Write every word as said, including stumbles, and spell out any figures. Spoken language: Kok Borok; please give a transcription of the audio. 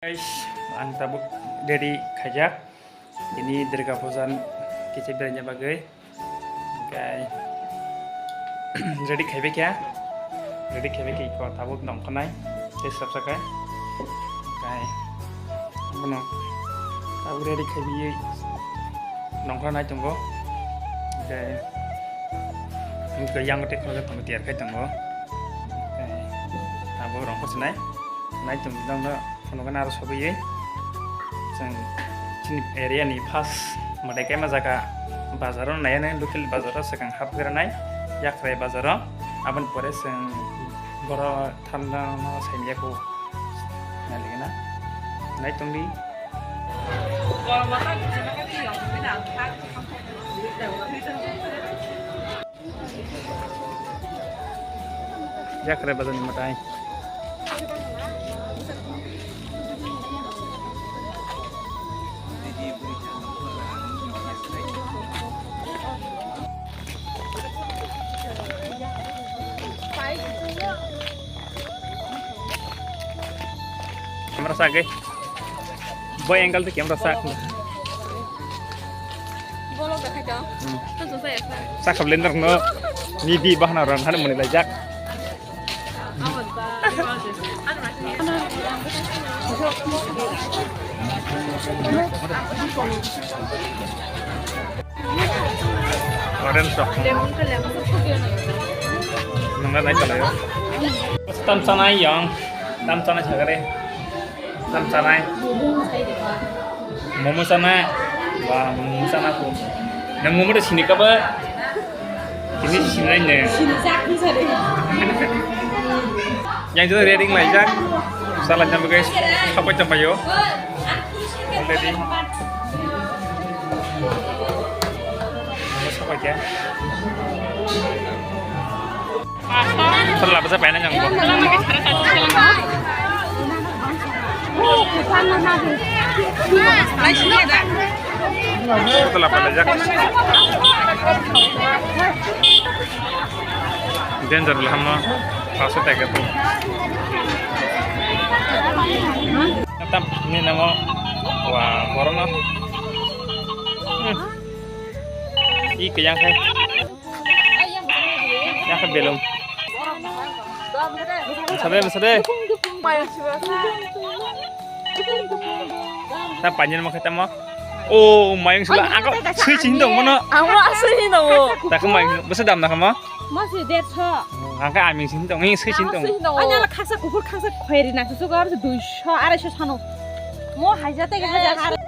Guys, ang tabuk ready khaijak. Ini Durga Puja ni kisa beraina bagwi. Oke. Ready khaibai kha? Ready khaibai kha iko tabuk nongkhornai. Tei sabsa khe. Oke. Bono tabuk ready khaibai nongkhornai tongo. Oke. Yang tei khoroksa tongo, tiyar khai tongo. Oke. Tabuk rongkhor sinai. Nai tong dong do. Phunukgwi aro sogwi chwng chini area ni first mwtai kaima jaga bazar o nai, local bazar o swkang hapgranai Yakrai bazar o, aboni pore chwng boro thanno saimya kho nai ligina nai tongdi. Yakrai bazar ni mwtai. Camera sa gai. Boy angle tu camera sa. Bolok dekhai to. Hmm. To to saya sa. Sa khablender no. Ni di bahna ran han mani lajak. Orange sok. Nungna nai chalai o. Tam chanai yang. Tam chanai sagare. Tam chanai. Momo chanai. Wah, momo chanai ko. Nang momo de sini kaba? Ini sini ne. Sini jak ni sare. Yang itu ready laijak. Salah jam guys. Apa jam bayo? Already. Apa ya? Telah bisa pena nyang. Telah pena jak. Danger lah mo. Pasal tak itu. Tam ini nama. Wah, corona. Hmm. Ih, kayang hai. Yang ke belum. Sabe, sabe. Mayung siwa sa. Ta panjang mau ketemu. Oh, mayung sila. Aku sui sini dong mana? Aku asli sini dong. Tak mayung. Masa dam nak kamu? Masih dead so. Angka aming sini dong. Ini sui sini dong. Anya la khasa kukur khasa khairi nak susu kar duiso araiso sano. Mo haja te haja.